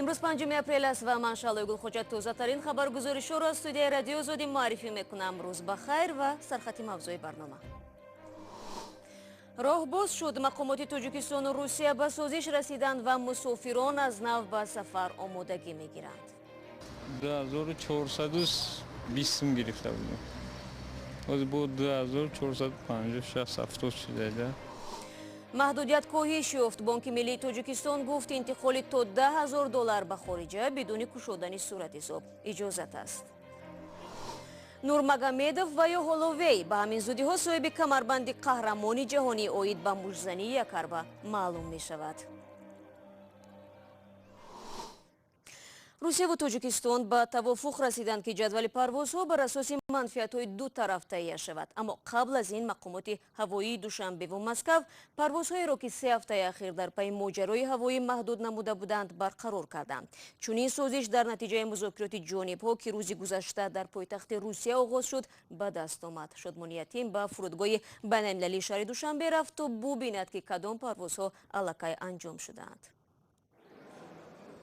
Имрӯз 5 апрел аст ва ман, Шаҳлои Гулхоҷа, тозатарин хабаргузоришҳоро аз студияи Радиои Озодӣ муаррифӣ мекунам. Рӯз ба хайр ва сархати мавзӯи барнома. Роҳ боз шуд. Мақомоти Тоҷикистону Русия ба созиш расиданд ва мусофирон аз нав ба сафар омодагӣ мегиранд. 2420 сум гирифта будем, ҳозир бо 2450, 60, 70 шуда. Маҳдудият коҳиш ёфт. Бонки миллии Тоҷикистон гуфт, интиқоли то 10 000 доллар ба хориҷа бидуни кушодани суратҳисоб иҷозат аст. Нурмагомедов ва ё Ҳоловей ба ҳамин зудиҳо соҳиби камарбанди қаҳрамони ҷаҳонӣ оид ба муштзании якарба маълум мешавад. Русияву Тоҷикистон ба тавофуқ расиданд, ки ҷадвали парвозҳо бар асоси манфиатҳои ду тараф таҳия шавад. Аммо қабл аз ин мақомоти ҳавоии Душанбеву Москав парвозҳоеро, ки 3 ҳафтаи ахир дар пайи моҷарои ҳавоӣ маҳдуд намуда буданд, барқарор карданд. Чунин созиш дар натиҷаи музокироти ҷонибҳо, ки рӯзи гузашта дар пойтахти Русия оғоз шуд, ба даст омад. Шодмони Ятим ба фурудгоҳи байналмилалии шаҳри Душанбе рафт, то бубинад, ки кадом парвозҳо аллакай анҷом шудаанд.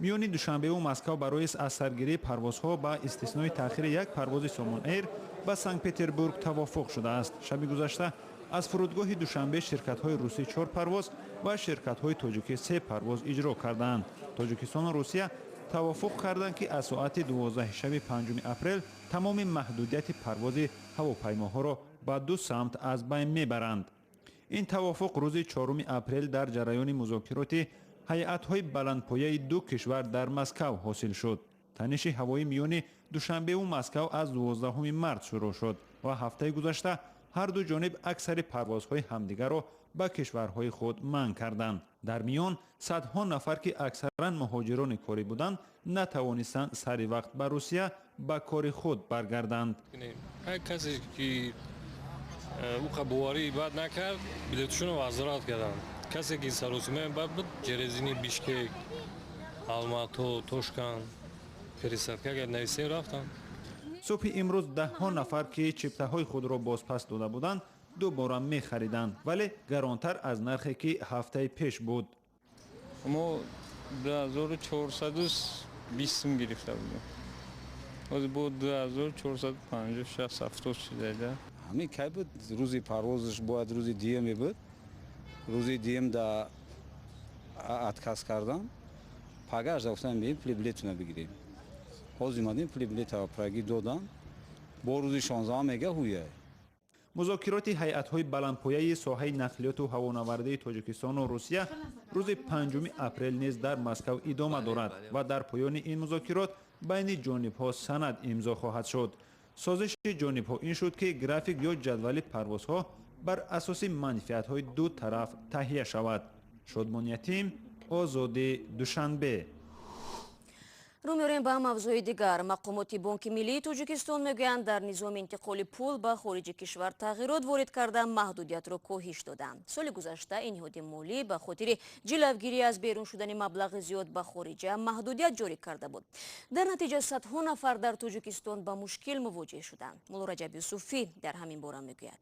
Миёни Душанбеву Москав барои аз саргирии парвозҳо, ба истиснои таъхири як парвози Сомон Эйр ба Санкт Петербург, тавофуқ шудааст. Шаби гузашта аз фурудгоҳи Душанбе ширкатҳои русӣ чор парвоз ва ширкатҳои тоҷикӣ се парвоз иҷро кардаанд. Тоҷикистону Русия тавофуқ карданд, ки аз соати 12 шаби 5 апрел тамоми маҳдудияти парвози ҳавопаймоҳоро ба ду самт аз байн мебаранд. Ин тавофуқ рӯзи 4 апрел дар ҷараёни музокироти ҳайатҳои баландпояи ду кишвар дар Москав ҳосил шуд. Таниши ҳавоӣ миёни Душанбеву Москав аз 12 март шурӯъ шуд ва ҳафтаи гузашта ҳар ду ҷониб аксари парвозҳои ҳамдигарро ба кишварҳои худ манъ карданд. Дар миён садҳо нафар, ки аксаран муҳоҷирони корӣ буданд, натавонистанд сари вақт ба Русия ба кори худ баргарданд. Касе ки ӯ боварӣ бад накард, билетшонро возврат карданд. Касе ки саросимаи бад буд, через Бишкек, Алмато, Тошканд пересадка нависем, рафтанд. Субҳи имрӯз даҳҳо нафар, ки чиптаҳои худро бозпас дода буданд, дубора мехариданд, вале гаронтар аз нархе, ки ҳафтаи пеш буд. Мо 2420 сум гирифта будем, ҳозир бо 2450, 60, 70 шуда. Ҳамин кай буд, рӯзи парвозаш бояд рӯзи дуюме буд. Рӯзи дуюм да отказ кардам. Пагаш да гуфтам, бием, пули билетона бигирем. Ҳозир омадем, пули билета праги додам. Бо рӯзи 16-ам мега ҳуя. Музокироти ҳайатҳои баландпояи соҳаи нақлиёту ҳавонавардии Тоҷикистону Русия рӯзи 5 апрел низ дар Москав идома дорад ва дар поёни ин музокирот байни ҷонибҳо санад имзо хоҳад шуд. Созиши ҷонибҳо ин шуд, ки график ё ҷадвали парвозҳо бар асоси манфиатҳои ду тараф таҳия шавад. Шодмон Ятим, Озодӣ, Душанбе. Рӯ меорем ба мавзӯи дигар. Мақомоти Бонки миллии Тоҷикистон мегӯянд, дар низоми интиқоли пул ба хориҷи кишвар тағйирот ворид карда, маҳдудиятро коҳиш доданд. Соли гузашта ин ниҳоди молӣ ба хотири ҷилавгирӣ аз берун шудани маблағи зиёд ба хориҷа маҳдудият ҷорӣ карда буд. Дар натиҷа садҳо нафар дар Тоҷикистон ба мушкил мувоҷеҳ шуданд. Муллораҷаб Юсуфӣ дар ҳамин бора мегӯяд.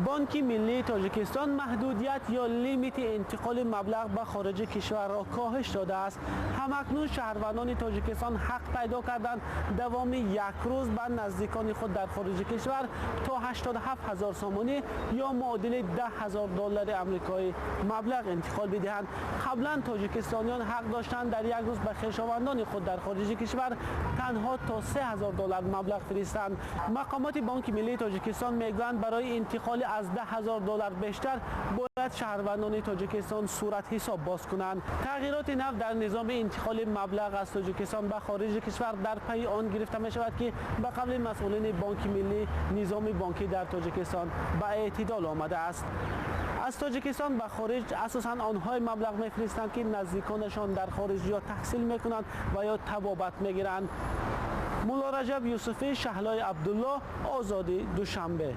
Бонки миллии Тоҷикистон маҳдудият ё лимити интиқоли маблағ ба хориҷи кишварро коҳиш додааст. Ҳамакнун шаҳрвандони Тоҷикистон ҳақ пайдо карданд, давоми як рӯз ба наздикони худ дар хориҷи кишвар то 87 ҳазор сомонӣ ё муодили 10 ҳазор доллари амрикоӣ маблағ интиқол бидиҳанд. Қаблан тоҷикистониён ҳақ доштанд дар як рӯз ба хешовандони худ дар хориҷи кишвар танҳо то 3 ҳазор доллар маблағ фиристанд. Мақомоти Бонки миллии Тоҷикистон мегӯянд, барои интиқоли аз 10 ҳазор доллар бештар бояд шаҳрвандони Тоҷикистон сурат ҳисоб боз кунанд. Тағйироти нав дар низоми интиқоли маблағ аз Тоҷикистон ба хориҷи кишвар дар пайи он гирифта мешавад, ки ба қавли масъулини Бонки миллӣ, низоми бонкӣ дар Тоҷикистон ба эътидол омадааст. Аз Тоҷикистон ба хориҷ асосан онҳое маблағ мефиристанд, ки наздиконашон дар хориҷ ё таҳсил мекунанд ва ё табобат мегиранд. Муллораҷаб Юсуфӣ, Шаҳлои Абдулло, Озодӣ, Душанбе.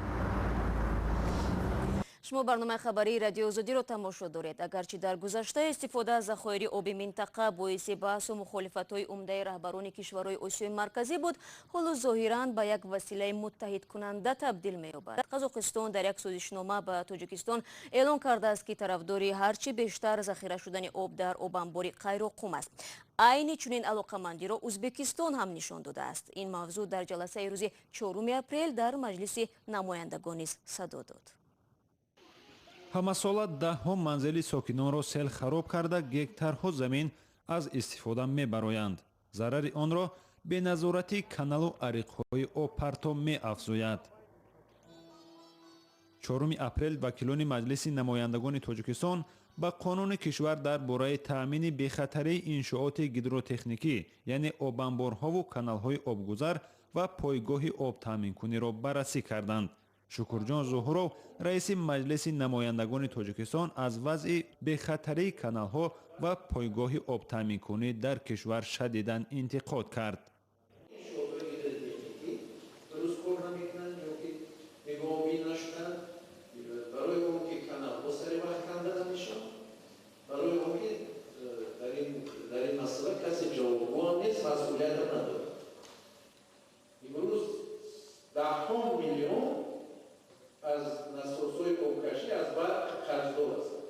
Шумо барномаи хабарии Радиои Озодиро тамошо доред. Агарчи дар гузашта истифода аз захоири оби минтақа боиси баҳсу мухолифатҳои умдаи раҳбарони кишварҳои Осиёи Марказӣ буд, ҳоло зоҳиран ба як василаи муттаҳидкунанда табдил меёбад. Қазоқистон дар як созишнома ба Тоҷикистон эълон кардааст, ки тарафдори ҳарчи бештар захира шудани об дар обанбори Қайроққум аст. Айни чунин алоқамандиро Ӯзбекистон ҳам нишон додааст. Ин мавзӯъ дар ҷаласаи рӯзи 4 апрел дар Маҷлиси намояндагон низ садо дод. Ҳамасола даҳҳо манзили сокинонро сел хароб карда, гектарҳо замин аз истифода мебароянд. Зарари онро беназоратии каналу ариқҳои обпарто меафзояд. 4 апрел вакилони Маҷлиси намояндагони Тоҷикистон ба қонуни кишвар дар бораи таъмини бехатарии иншооти гидротехникӣ, яъне обанборҳову каналҳои обгузар ва пойгоҳи обтаъминкуниро баррасӣ карданд. Шукурҷон Зуҳуров, раиси Маҷлиси намояндагони Тоҷикистон, аз вазъи бехатарии каналҳо ва пойгоҳи обтаъминкунӣ дар кишвар шадидан интиқод кард. Дуруст кор намекунанд ё ки нигоҳубин нашуданд, барои он ки каналҳо сари вақт канда намешаванд, барои он ки дар ин масъала касе ҷавобгӯ нест, масъулиятам надорад. Имрӯз даҳҳо миллион аз насосҳои обкашӣ аз барқ қарздор ҳастанд.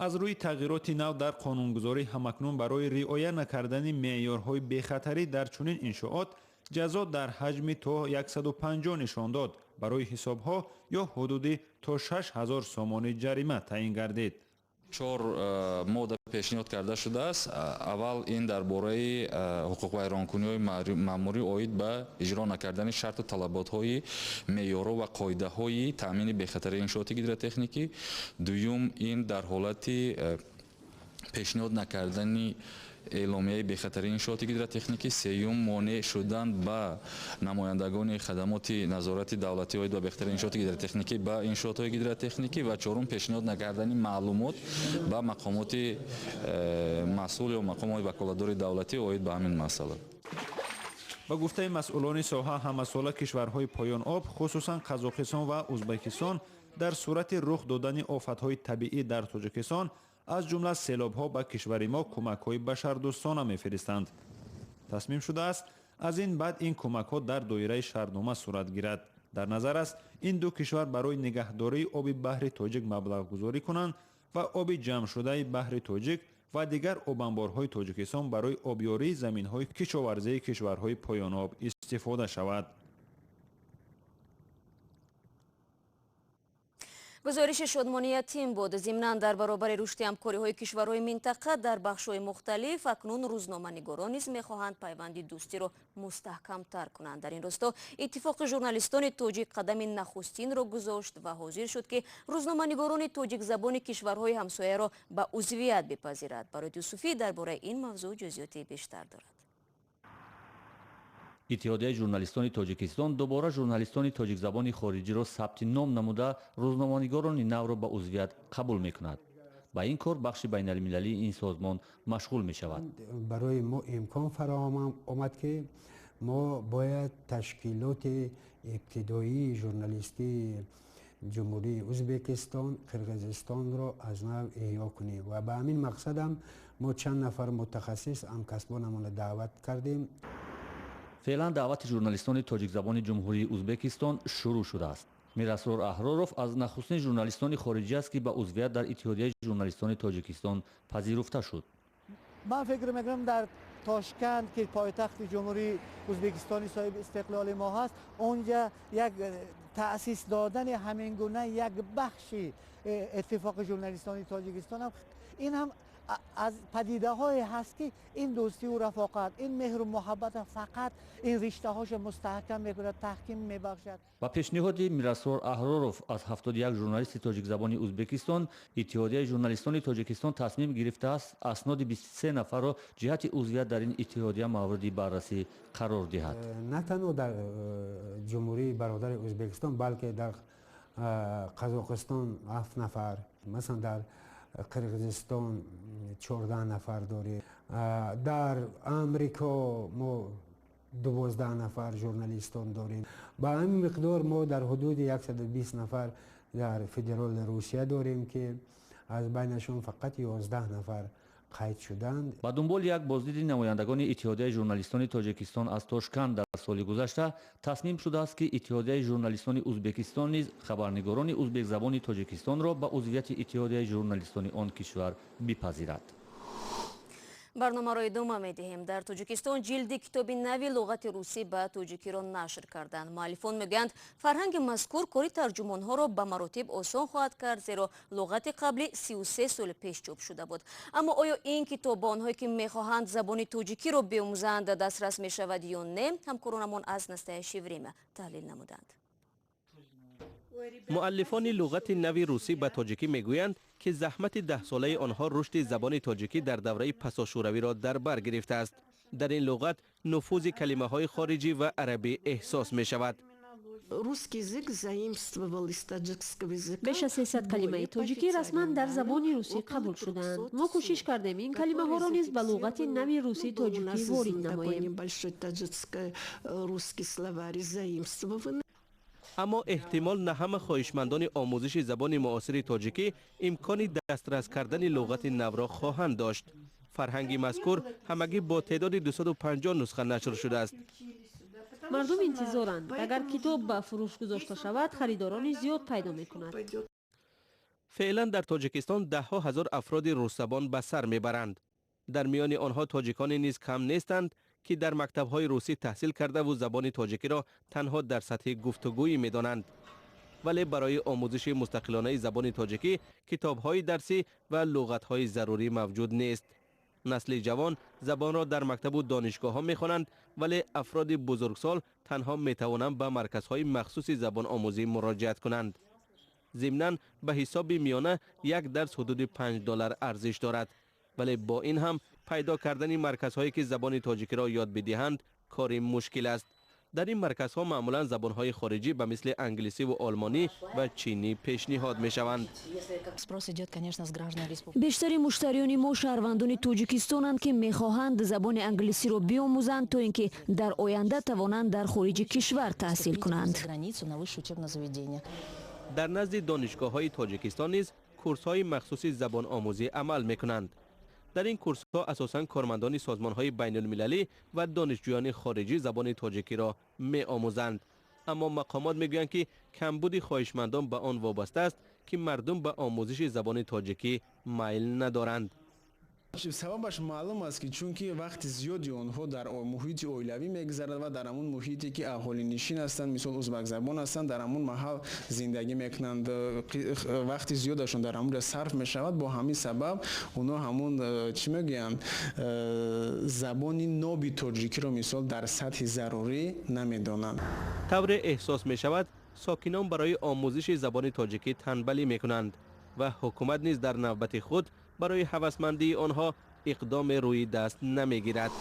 Аз рӯи тағйироти нав дар қонунгузорӣ, ҳамакнун барои риоя накардани меъёрҳои бехатарӣ дар чунин иншоот ҷазо дар ҳаҷми то 150 нишондод барои ҳисобҳо ё ҳудуди то 6000 сомонӣ ҷарима таъин гардид. Чор модда пешниҳод карда шудааст. Аввал, ин дар бораи ҳуқуқвайронкуниҳои маъмурӣ оид ба иҷро накардани шарту талаботҳои меъёрҳо ва қоидаҳои таъмини бехатарии иншооти гидротехникӣ. Дуюм, ин дар ҳолати пешниҳод накардани эъломияи бехатарии иншооти гидротехникӣ. Сеюм, монеъ шудан ба намояндагони хадамоти назорати давлатӣ оид ба бехатарии иншооти гидротехникӣ ба иншоотҳои гидротехникӣ. Ва чорум, пешниҳод накардани маълумот ба мақомоти масъул ё мақомоти ваколатдори давлатӣ оид ба ҳамин масъала. Ба гуфтаи масъулони соҳа, ҳамасола кишварҳои поёноб, хусусан Қазоқистон ва Ӯзбекистон, дар сурати рух додани офатҳои табиӣ дар Тоҷикистон, аз ҷумла селобҳо, ба кишвари мо кӯмакҳои башардӯстона мефиристанд. Тасмим шудааст, аз ин баъд ин кӯмакҳо дар доираи шартнома сурат гирад. Дар назар аст, ин ду кишвар барои нигаҳдории оби баҳри Тоҷик маблағгузорӣ кунанд ва оби ҷамъшудаи баҳри Тоҷик ва дигар обанборҳои Тоҷикистон барои обёрии заминҳои кишоварзии кишварҳои поёноб истифода шавад. Гузориши Шодмони Ятим буд. Зимнан, дар баробари рушди ҳамкориҳои кишварҳои минтақа дар бахшҳои мухталиф, акнун рӯзноманигорон низ мехоҳанд пайванди дӯстиро мустаҳкамтар кунанд. Дар ин росто Иттифоқи журналистони тоҷик қадами нахустинро гузошт ва ҳозир шуд, ки рӯзноманигорони тоҷикзабони кишварҳои ҳамсояро ба узвият бипазирад. Барои Юсуфӣ дар бораи ин мавзӯъ ҷузъиёти бештар дорад. Иттиҳодияи журналистони Тоҷикистон дубора журналистони тоҷикзабони хориҷиро сабти ном намуда, рӯзноманигорони навро ба узвият қабул мекунад. Ба ин кор бахши байналмилалии ин созмон машғул мешавад. Барои мо имкон фароҳам омад, ки мо бояд ташкилоти ибтидоии журналистии Ҷумҳурии Ӯзбекистон, Қирғизистонро аз нав эҳё кунем ва ба ҳамин мақсадам мо чанд нафар мутахассис ҳамкасбонамонро даъват кардем. Феълан даъвати журналистони тоҷикзабони Ҷумҳурии Ӯзбекистон шурӯъ шудааст. Мирасрор Аҳроров аз нахустин журналистони хориҷӣ аст, ки ба узвият дар Иттиҳодияи журналистони Тоҷикистон пазируфта шуд. Ман фикр мекунам, дар Тошканд, ки пойтахти Ҷумҳурии Ӯзбекистони соҳиби истиқлоли мо ҳаст, онҷа як таъсис додани ҳамин гуна як бахши Иттифоқи журналистони Тоҷикистон ҳам, ин ҳам аз падидаҳое ҳаст, ки ин дӯстиву рафоқат, ин меҳру муҳаббата фақат ин риштаҳошо мустаҳкам мекунад, таҳким мебахшад. Ба пешниҳоди Мирасрор Аҳроров аз 71 журналисти тоҷикзабони Ӯзбекистон Иттиҳодияи журналистони Тоҷикистон тасмим гирифтааст, асноди 23 нафарро ҷиҳати узвият дар ин иттиҳодия мавриди баррасӣ қарор диҳад. На танҳо дар Ҷумҳурии бародари Ӯзбекистон, балки дар Қазоқистон 7 нафар, масалан, дар Қирғизистон 14 нафар дорем, дар Амрико мо 12 нафар журналистон дорем. Ба ҳамин миқдор мо дар ҳудуди 120 нафар Дар федерали Русия дорем, ки аз байнашон фақат 11 нафар қайд шуданд. Ба дунболи як боздиди намояндагони Иттиҳодияи журналистони Тоҷикистон аз Тошканд дар соли гузашта тасмим шудааст, ки Иттиҳодияи журналистони Узбекистон низ хабарнигорони узбекзабони Тоҷикистонро ба узвияти Иттиҳодияи журналистони он кишвар бипазирад. Барномаро идома медиҳем. Дар Тоҷикистон ҷилди китоби нави луғати русӣ ба тоҷикиро нашр карданд. Муаллифон мегӯянд, фарҳанги мазкур кори тарҷумонҳоро ба маротиб осон хоҳад кард, зеро луғати қаблӣ 33 соли пеш чоп шуда буд. Аммо оё ин китоб ба онҳое, ки мехоҳанд забони тоҷикиро биомӯзанд, дастрас мешавад ё не, ҳамкоронамон аз «Настоящее время» таҳлил намуданд. Муаллифони луғати нави русӣ ба тоҷикӣ мегӯянд, ки заҳмати даҳсолаи онҳо рушди забони тоҷикӣ дар давраи пасошӯравиро дар бар гирифтааст. Дар ин луғат нуфузи калимаҳои хориҷӣ ва арабӣ эҳсос мешавад. Русский язык заимствовал из таджикского языка. Беш аз 300 калимаи тоҷикӣ расман дар забони русӣ қабул шудаанд. Мо кӯшиш кардем, ин калимаҳоро низ ба луғати нави русӣ тоҷикӣ ворид намоем. Небольшой таджикско-русский словарь заимствованы. Аммо эҳтимол на ҳама хоҳишмандони омӯзиши забони муосири тоҷикӣ имкони дастрас кардани луғати навро хоҳанд дошт. Фарҳанги мазкур ҳамагӣ бо теъдоди 250 нусха нашр шудааст. Мардум интизоранд. Агар китоб ба фурӯш гузошта шавад, харидорони зиёд пайдо мекунад. Феълан дар Тоҷикистон даҳҳо ҳазор афроди русзабон ба сар мебаранд. Дар миёни онҳо тоҷиконе низ кам нестанд, ки дар мактабҳои русӣ таҳсил кардаву забони тоҷикиро танҳо дар сатҳи гуфтугӯӣ медонанд. Вале барои омӯзиши мустақилонаи забони тоҷикӣ китобҳои дарсӣ ва луғатҳои зарурӣ мавҷуд нест. Насли ҷавон забонро дар мактабу донишгоҳҳо мехонанд, вале афроди бузургсол танҳо метавонанд ба марказҳои махсуси забономӯзӣ муроҷиат кунанд. Зимнан, ба ҳисоби миёна як дарс ҳудуди 5 доллар арзиш дорад, вале бо ин ҳам пайдо кардани марказҳое, ки забони тоҷикиро ёд бидиҳанд, кори мушкил аст. Дар ин марказҳо маъмулан забонҳои хориҷӣ ба мисли англисиву олмонӣ ва чинӣ пешниҳод мешаванд. Бештари муштариёни мо шаҳрвандони Тоҷикистонанд, ки мехоҳанд забони англисиро биомӯзанд, то ин ки дар оянда тавонанд дар хориҷи кишвар таҳсил кунанд. Дар назди донишгоҳҳои Тоҷикистон низ курсҳои махсуси забономӯзӣ амал мекунанд. Дар ин курсҳо асосан кормандони созмонҳои байнулмилалӣ ва донишҷӯёни хориҷӣ забони тоҷикиро меомӯзанд. Аммо мақомот мегӯянд, ки камбуди хоҳишмандон ба он вобаста аст, ки мардум ба омӯзиши забони тоҷикӣ майл надоранд. Сабабаш маълум аст, ки чунки вақти зиёди онҳо дар муҳити оилавӣ мегузарад ва дар ҳамун муҳите, ки аҳолинишин ҳастанд, мисол, узбакзабон ҳастанд, дар ҳамун маҳал зиндагӣ мекунанд, вақти зиёдашон дар ҳамунҷо сарф мешавад. Бо ҳамин сабаб онҳо ҳамун, чӣ мегӯянд, забони ноби тоҷикиро, мисол, дар сатҳи зарурӣ намедонанд. Тавре эҳсос мешавад, сокинон барои омӯзиши забони тоҷикӣ танбалӣ мекунанд ва ҳукумат низ дар навбати худ барои ҳавасмандии онҳо иқдоме рӯи даст намегирад.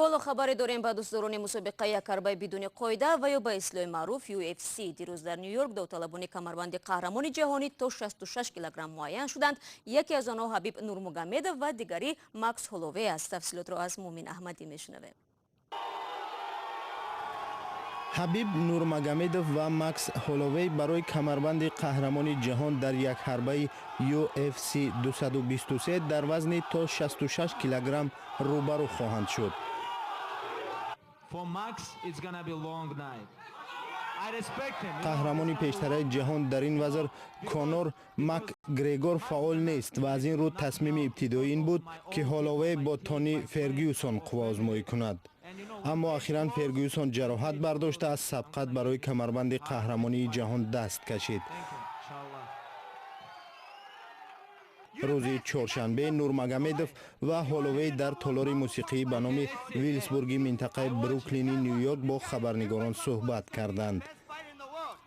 Боло хабаре дорем ба дӯстдорони мусобиқаи якҳарбаи бидуни қоида ва ё ба истилоҳи маъруф UFC. Дирӯз дар Ню-Йорк довталабони камарбанди қаҳрамони ҷаҳонӣ то 66 килограмм муайян шуданд. Яке аз онҳо Ҳабиб Нурмугамедов ва дигари Макс Ҳоловей аст. Тафсилотро аз Муъмин Аҳмадӣ мешунавем. Ҳабиб Нурмагомедов ва Макс Ҳоловей барои камарбанди қаҳрамони ҷаҳон дар якҳарбаи UFC 223 дар вазни то 66 килограмм рӯбарӯ хоҳанд шуд. For Max, it's gonna be long night. I respect him. Қаҳрамони пештараи ҷаҳон дар ин вазн, Конор Макгрегор, фаъол нест ва аз ин рӯ тасмими ибтидоӣ ин буд, ки Ҳоловей бо Тони Фергюсон қувваозмоӣ кунад. Аммо ахиран Фергюсон ҷароҳат бардошта, аз сабқат барои камарбанди қаҳрамонии ҷаҳон даст кашид. Inshallah. Рӯзи чоршанбе Нурмагомедов ва Ҳоловей дар толори мусиқӣ ба номи Вилсбурги минтақаи Бруклини Ню-Йорк бо хабарнигорон суҳбат карданд.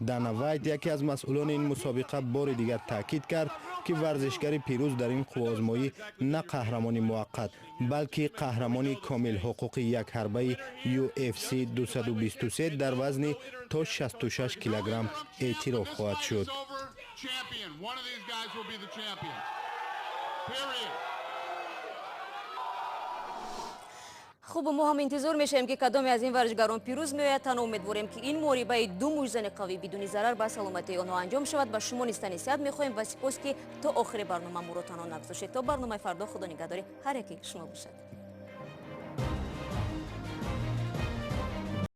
Дана Вайт, яке аз масъулони ин мусобиқа, бори дигар таъкид кард, ки варзишгари пирӯз дар ин қувваозмоӣ на қаҳрамони муваққат, балки қаҳрамони комилҳуқуқи якҳарбаи UFC 223 дар вазни то 66 килограмм эътироф хоҳад шуд. Champion. One of these guys will be the champion. Period. Хуб, мо ҳам интизор мешавем, ки кадоме аз ин варзишгарон пирӯз меояд. Танҳо умедворем, ки ин муҳорибаи ду муштзани қавӣ бидуни зарар ба саломатии онҳо анҷом шавад. Ба шумо низ тани сиҳат мехоҳем ва сипос, ки то охири барнома моро танҳо нагузоштед. То барномаи фардо, худо нигаҳдори ҳар яки шумо бошад.